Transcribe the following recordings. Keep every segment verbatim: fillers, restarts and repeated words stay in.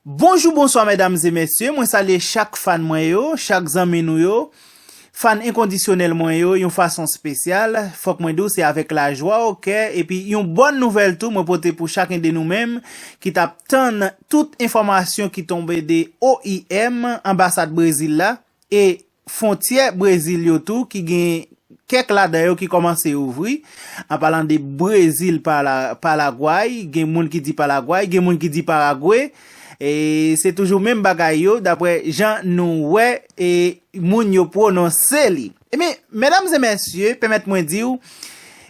Bonjou, bonswa, medam e mesye. Mwen salye chak fan mwen yo, chak zanmi nou yo, fan enkondisyonèl mwen yo, yon fason espesyal. Fòk mwen di w, se avèk lajwa o kè, epi yon bòn nouvèl tou, mwen pote pou chaken de nou menm ki t ap tann tout enfòmasyon ki tonbe de O I M, anbasad Brezil la, e fwontyè Brezil yo tou, ki gen kèk ladan yo ki kòmanse ouvri. An palan de Brezil, Pala-, Palagway, gen moun ki di Palagway, gen moun ki di Paragwe. E se toujou menm bagay yo, daprè jan nou wè e moun yo pwononse li. Ebyen, medam e mesye, pèmèt mwen di w,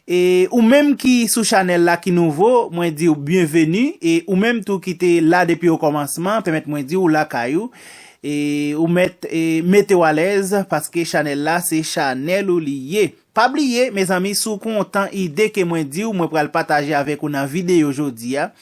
e ou menm ki sou chanèl la ki nouvo, mwen di w byenveni, e ou menm tou ki te la depi okòmansman, pèmèt mwen di w lakay ou, e ou mèt e mete w alèz, paske chanèl la se chanèl ou li ye. Pa bliye, mezanmi, si w kontan ide ke mwen di w, mwen pral pataje avèk ou nan videyo jodi a,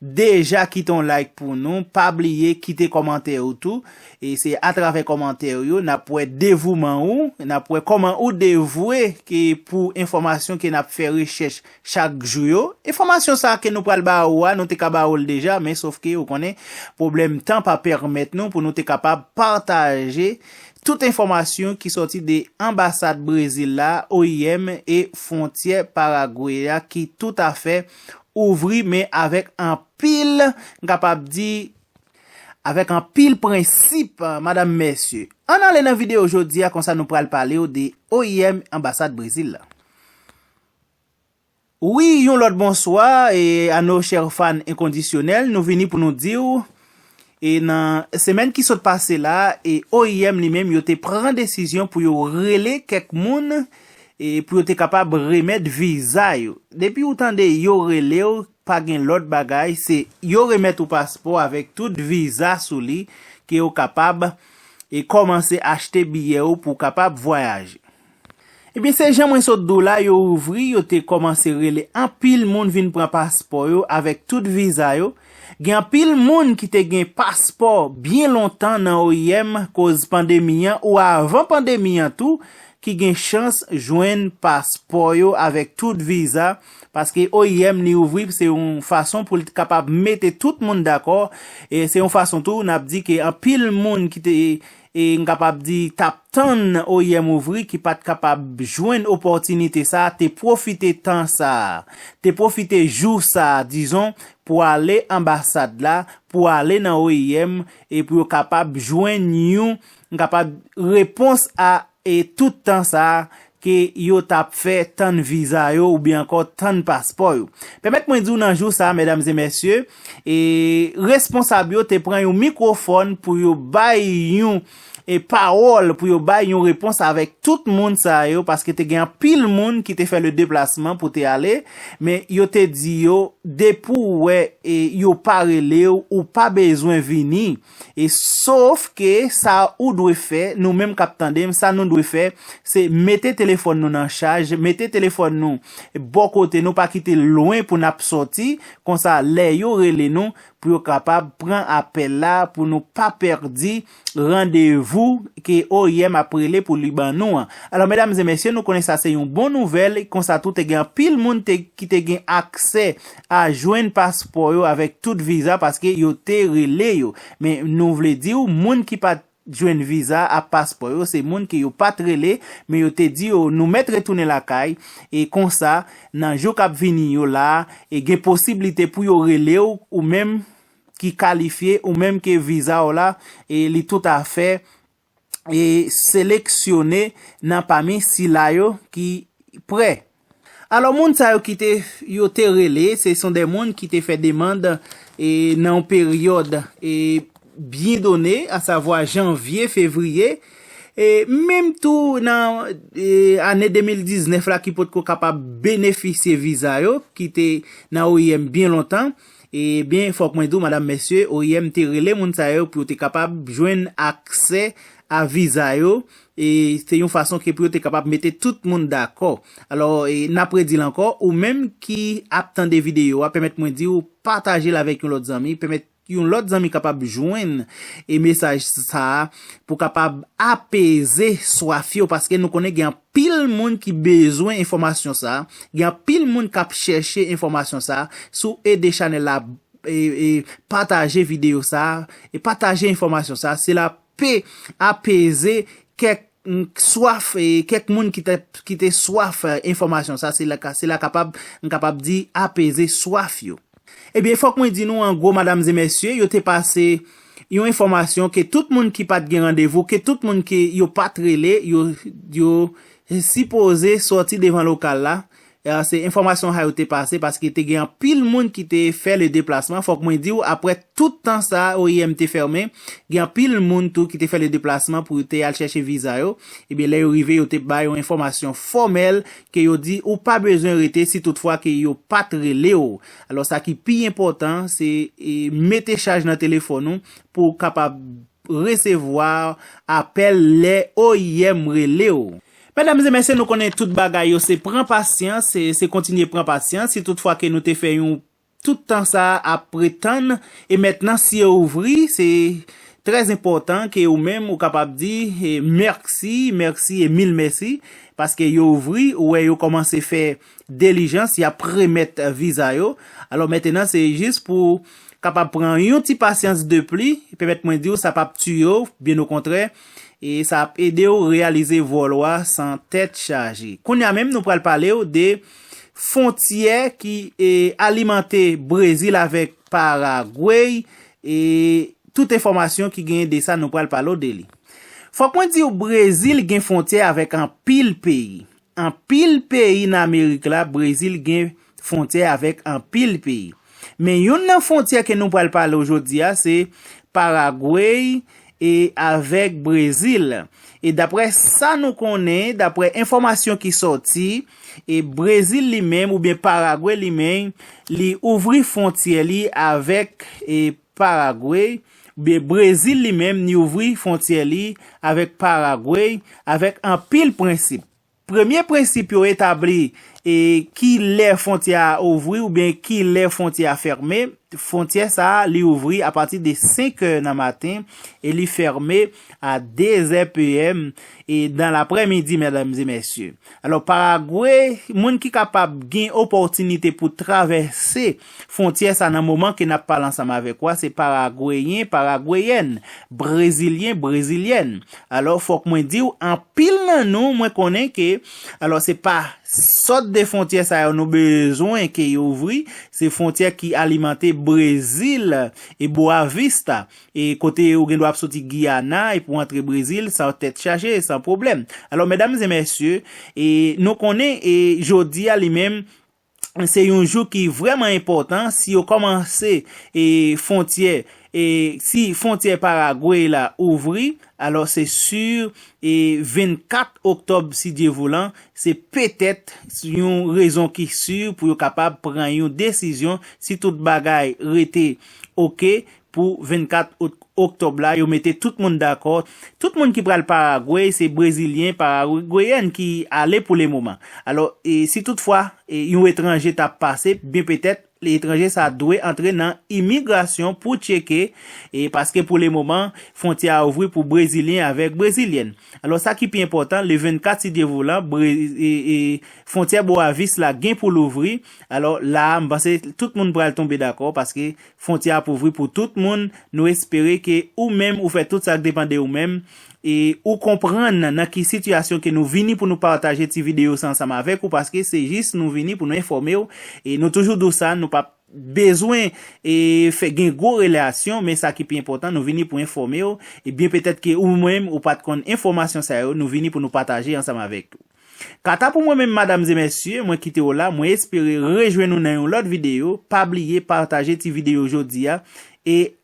deja kite yon like pou nou, pa bliye kite kòmantè ou tou, e se atravè kòmantè ou yo, n ap wè devouman ou, n ap wè kòman ou devwe ke pou enfòmasyon ke n ap fè rechèch chak jou yo. Enfòmasyon sa ke nou pral ba ou a, nou te ka ba ou l deja, men sof ke ou konnen pwoblèm tan pa pèmèt nou pou nou te kapab pataje tout enfòmasyon ki sòti de anbasad Brezil la, O I M e fwontyè Paragwe a ki toutafè ouvri, men avèk anpil, m kapab di, avèk anpil prensip, madam, mesye. Ann ale nan videyo jodi a, konsa nou pral pale w de O I M anbasad Brezil la. Wi, yon lòt bonswa, e a nos chers fans enkondisyonèl, nou vini pou nou di w, e nan semèn ki sot pase la, e O I M li menm, yo te pran desizyon pou yo rele kèk moun, e pou yo te kapab remèt viza yo. Depi ou tande yo rele w, pa gen lòt bagay, se yo remèt ou paspò avèk tout viza sou li, ke yo kapab, e kòmanse achte biyè ou pou w kapab vwayaje. Ebyen, se jan mwen sot di w la, yo ouvri, yo te kòmanse rele anpil moun vin pran paspò yo avèk tout viza yo. Gen anpil moun ki te gen paspò byen lontan nan O I M koz pandemi an ou avan pandemi an tou, ki gen chans jwenn paspò yo avèk tout viza, paske O I M li ouvri, se yon fason pou l kapab mete tout moun dakò, e se yon fason tou, n ap di ke anpil moun ki te e m kapab di, t ap tann O I M ouvri, ki pa t kapab jwenn opòtinite sa a, te pwofite tan sa a, te pwofite jou sa a, dizon, pou ale anbasad la, pou ale nan O I M, e pou yo kapab jwenn yon, m kapab, repons a, e tout tan sa a, ke yo t ap fè tann viza yo oubyen ankò tann paspò yo. Pèmèt mwen di w nan jou sa a, medam e mesye, e responsab yo te pran yon mikwofòn pou yo bay yon, e pawòl, pou yo bay yon repons avèk tout moun sa yo, paske te gen anpil moun ki te fè le deplasman pou te ale, men yo te di yo, depi w wè, e yo pa rele w, ou pa bezwen vini. E sof ke sa ou dwe fè, nou menm k ap tande m, sa nou dwe fè, se mete telefòn nou nan chaj, mete telefòn nou bò kote nou, pa kite l lwen pou n ap sòti, konsa lè yo rele nou, pou yo kapab pran apèl la, pou nou pa pèdi randevou ke O I M ap rele pou li ban nou an. Alò, medam e mesye, nou konnen sa se yon bon nouvèl, konsa tou te gen anpil moun te, ki te gen aksè a jwenn paspò yo avèk tout viza paske yo te rele yo. Men nou vle di w, moun ki pa t jwenn viza ak paspò yo, se moun ke yo pa t rele, men yo te di yo, nou mèt retounen lakay, e konsa, nan jou k ap vini yo la, e gen posiblite pou yo rele w, ou menm ki kalifye, ou menm ke viza w la, e li toutafè, e seleksyone nan pami sila yo ki prè. Alò, moun sa yo ki te, yo te rele, se son de moun ki te fè demann, e, nan yon peryòd, e, byen done, asavwa janvye, fevriye. E menm tou nan, e, ane de mil diznèf la ki potko kapab benefisye viza yo, ki te nan O I M byen lontan. Ebyen, fòk mwen di w, madam, mesye, O I M te rele moun sa yo pou yo te kapab jwenn aksè a viza yo. E se yon fason ke pou yo te kapab mete tout moun dakò. Alò, e, n ap redi l ankò, ou menm ki ap tande videyo a, pèmèt mwen di w, pataje l avèk yon lòt zanmi, pèmèt yon lòt zanmi kapab jwenn e mesaj sa a, pou kapab apeze swaf yo, paske nou konnen gen anpil moun ki bezwen enfòmasyon sa a, gen anpil moun k ap chèche enfòmasyon sa a. Si w ede chanèl la e, e, pataje videyo sa a, e pataje enfòmasyon sa a, sila pe apeze kèk, mm, swaf, e, kèk moun ki te, ki te swaf, e, enfòmasyon sa a, sila ka, sila kapab, m kapab di, apeze swaf yo. Ebyen, fòk mwen di nou, an gwo, medam e mesye, yo te pase yon enfòmasyon ke tout moun ki pa t gen randevou, ke tout moun ke yo pa t rele, yo, yo sipoze sòti devan lokal la. E, se enfòmasyon sa yo te pase paske te gen anpil moun ki te fè le deplasman. Fòk mwen di w, apre tout tan sa, O I M te fèmen, gen anpil moun tou ki te fè le deplasman pou yo te al chèche viza yo. Ebyen, lè yo rive, yo te bay yon enfòmasyon fòmèl ke yo di ou pa bezwen rete si toutfwa ke yo pa t rele w. Alò, sa ki pi enpòtan, se, e, mete chaj nan telefòn ou pou w kapab resevwa apèl lè O I M rele w. Medam e mesye, nou konnen tout bagay yo se pran pasyans, se, se kontinye pran pasyans. Si toutfwa ke nou te fè yon tout tan sa a ap ret tann, e mentnan si yo ouvri, se trè enpòtan ke ou menm ou kapab di, e, mèsi, mèsi e mil mèsi, paske yo ouvri, ou wè yo kòmanse fè dilijans, y ap remèt viza yo. Alò, mentnan, se jis pou kapab pran yon ti pasyans de pli, pèmèt mwen di w, sa p ap tiye w, byen okontrè, e sa ap ede w reyalize vòl ou a san tèt chaje. Kounye a menm, nou pral pale w de fwontyè ki, e, alimante Brezil avèk Paragwe, e tout enfòmasyon ki genyen de sa, nou pral pale w de li. Fòk mwen di w, Brezil gen fwontyè avèk anpil peyi. Anpil peyi nan Amerik la, Brezil gen fwontyè avèk anpil peyi. Men youn nan fwontyè ke nou pral pale w jodi a, se Paragwe e avèk Brezil. E daprè sa nou konnen, daprè enfòmasyon ki sòti, e Brezil li menm oubyen Paragwe li menm, li ouvri fwontyè li avèk, e, Paragwe, oubyen Brezil li menm, li ouvri fwontyè li avèk Paragwe, avèk anpil prensip. Premye prensip yo etabli, e, ki lè fwontyè a ouvri oubyen ki lè fwontyè a fèmen. Fwontyè sa a, li ouvri apati de senk è nan maten e li fèmen a de zè P M e nan laprèmidi, medam e mesye. Alò, Paragwe, moun ki kapab gen opòtinite pou travèse fwontyè sa nan moman ke n ap pale ansanm avèk ou a, se Paragweyen, Paragweyèn, Brezilyen, Brezilyèn. Alò, fòk mwen di w, anpil nan nou, mwen konnen ke, alò, se pa sòt de fwontyè sa yo nou bezwen ke yo ouvri, se fwontyè ki alimante Brezil e Boa Vista, e kote ou gen dwa ap soti Giyana e pou antre Brezil san tèt chaje, san pwoblèm. Alò, medam e mesye, e nou konnen, e jodi a li menm, se yon jou ki vrèman enpòtan. Si yo kòmanse, e, fwontyè, e, si fwontyè Paragwe la ouvri, alò se si, e, vennkat oktòb, si Dye voulan, se petèt yon rezon ki si pou yo kapab pran yon desizyon, si tout bagay rete oke, pou vennkat oktòb la, yo mete tout moun dakò. Tout moun ki pral Paragwe, se Brezilyen, Paragweyèn ki ale pou le moman. Alò, e, si toutfwa, e, yon etranje t ap pase, byen petèt, etranje sa dwe antre nan imigrasyon pou tcheke, e, paske pou le moman, fwontyè a ouvri pou Brezilyen avèk Brezilyèn. Alò, sa ki pi enpòtan, le vennkat, si Dye voulan, Bre-, e, e, fwontyè Boa Vista la gen pou l ouvri. Alò, la a, m panse tout moun pral tonbe dakò, paske fwontyè a ap ouvri pou tout moun. Nou espere ke ou menm, ou fè tout sa k depann de ou menm, e ou konprann nan ki sitiyasyon ke nou vini pou nou pataje ti videyo sa ansanm avèk ou, paske se jis nou vini pou nou enfòme w. E nou toujou di w sa, nou p ap bezwen, e, fè gen gwo relasyon, men sa ki pi enpòtan, nou vini pou enfòme w. E byen petèt ke ou menm, ou pa t konn enfòmasyon sa yo, nou vini pou nou pataje ansanm avèk ou. Kanta pou mwen menm, medam e mesye, mwen kite w la, mwen espere rejwenn ou nan yon lòt videyo. Pa bliye pataje ti videyo jodi a e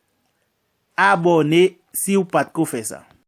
abòne si w pa t ko fè sa.